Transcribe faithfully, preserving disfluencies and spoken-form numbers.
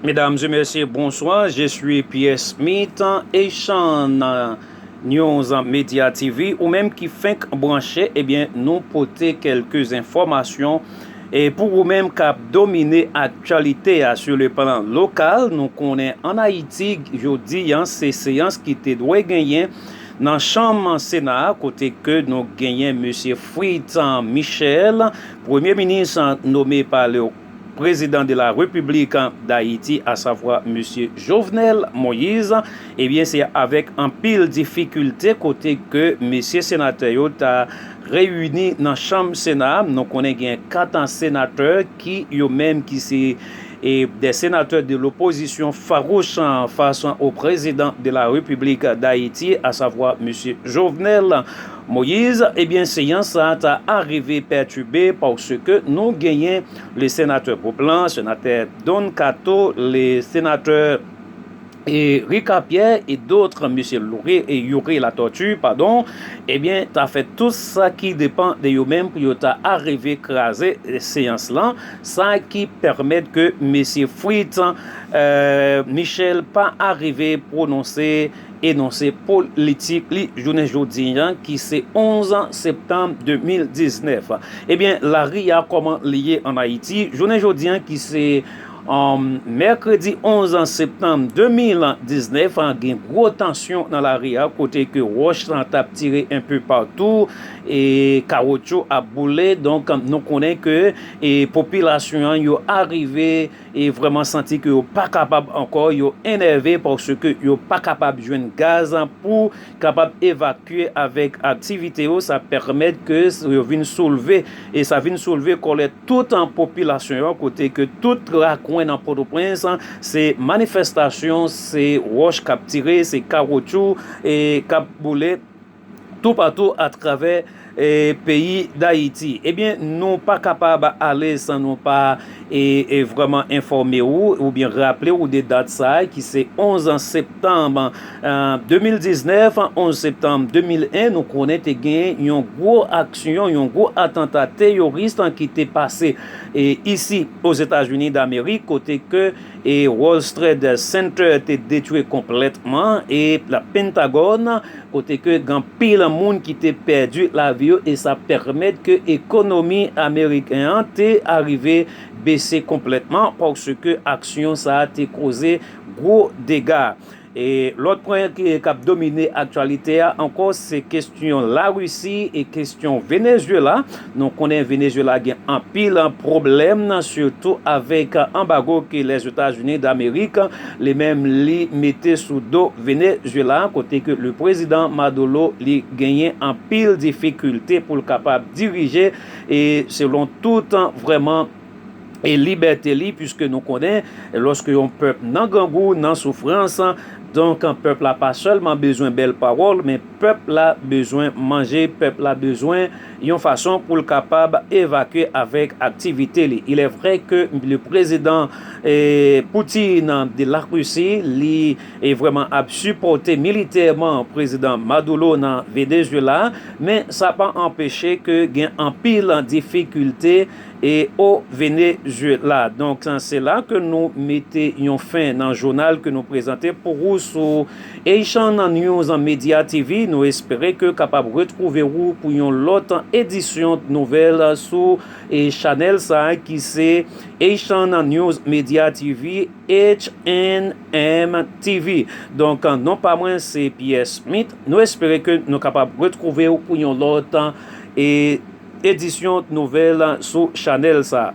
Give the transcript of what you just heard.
Mesdames et messieurs, bonsoir. Je suis Pierre Smith, Haitian News Media T V. Ou menm ki fenk branche, ebyen, nou pote kèlke enfòmasyon e pou ou menm k ap domine aktyalite a sou le plan lokal. Nou konnen ann Ayiti, jodi a, se seyans ki te dwe genyen nan chanm Sena a, kote ke nou genyen Mesye Fritz Michel, premye minis nome pa le Président de la République d'Haïti, à savoir Mesye Jovenel Moïse, ebyen, se avèk anpil difikilte kote ke mesye senatè yo ta reyini nan chanm Sena. Nou konnen gen kat senatè ki yo menm ki se e des sénateurs de l'opposition farouche face au président de la République d'Haïti, à savoir Mesye Jovenel Moïse. Ebyen, seyans sa ta arive pètibe paske nou genyen le sénateur Beauplan, sénateur Don Kato, le sénateur e Ricard Pierre et d'autres, Mesye Youri, e Youri Latortue, padon, ebyen, ta fè tout sa ki depann de yo menm pou yo ta arive kraze seyans lan, sa ki pèmèt ke Mesye Fritz, euh, Michel pa arive pwononse enonse politik li jounen jodi a, ki se onz septanm de mil diznèf. Ebyen, lari a kòman li ye ann Ayiti, jounen jodi a, ki se, um, mèkredi onz septanm de mil diznèf, gen gwo tansyon nan lari a, kote ke wòch t ap tire enpe patou, e kawotchou ap boule. Donk, nou konnen ke, e popilasyon an, yo arive e vrèman santi ke yo pa kapab ankò, yo enève paske yo pa kapab jwenn gaz pou kapab evakye avèk aktivite yo. Sa pèmèt ke yo vin soulve, e sa vin soulve kòlè tout an popilasyon an, kote ke tout rakwen nan Pòtoprens, se manifestasyon, se wòch k ap tire, se kawotchou e k ap boule toupatou atravè e peyi Dayiti. Ebyen, nou pa kapab ale san nou pa e, e vrèman enfòme ou oubyen raple ou de dat sa a ki se onz septanm, e, de mil diznèf, onz septanm de mil en, nou konnen te gen yon gwo aksyon, yon gwo atanta teyoris ki te pase e isi Ozetazini Damerik, kote ke e World Trade Center te detwi konplètman e la Pentagòn, kote ke gen anpil moun ki te pèdi lavi yo, e sa pèmèt ke ekonomi ameriken an te arive bese konplètman, paske aksyon sa a te koze gwo dega. E lòt pwen ki, k ap domine aktyalite a ankò, se kestyon Larisi e kestyon Venezuela. Nou konnen Venezuela gen anpil pwoblèm, sitou avèk anbago ke Lèzetazini Damerik li menm li mete sou do Venezuela, kote ke le prezidan Maduro li genyen anpil difikilte pou l kapab dirije e selon tout vrèman e libète li, piske nou konnen, lòske yon pèp nan grangou, nan soufrans, donk, pèp la pa sèlman bezwen bèl pawòl, men pèp la bezwen manje, pèp la bezwen yon fason pou l kapab evakye avèk aktivite li. Il est vrai que le président, eh, Putin de la Russie, li, eh, vrèman ap sipòte militèman prezidan Maduro nan Venezuela, men sa pa anpeche ke gen anpil difikilte e o Venezuela. Donk, se la ke nou mete yon fen nan jounal ke nou prezante pou ou sou Haitian News Media T V. Nou espere ke kapab retwouve ou pou yon lòt edisyon nouvèl sou e chanèl sa a ki se Haitian News Media T V, H N M T V. Donk, non pa mwen se Pierre Smith. Nou espere ke nou kapab retwouve ou pou yon lòt e edisyon nouvèl sou chanèl sa.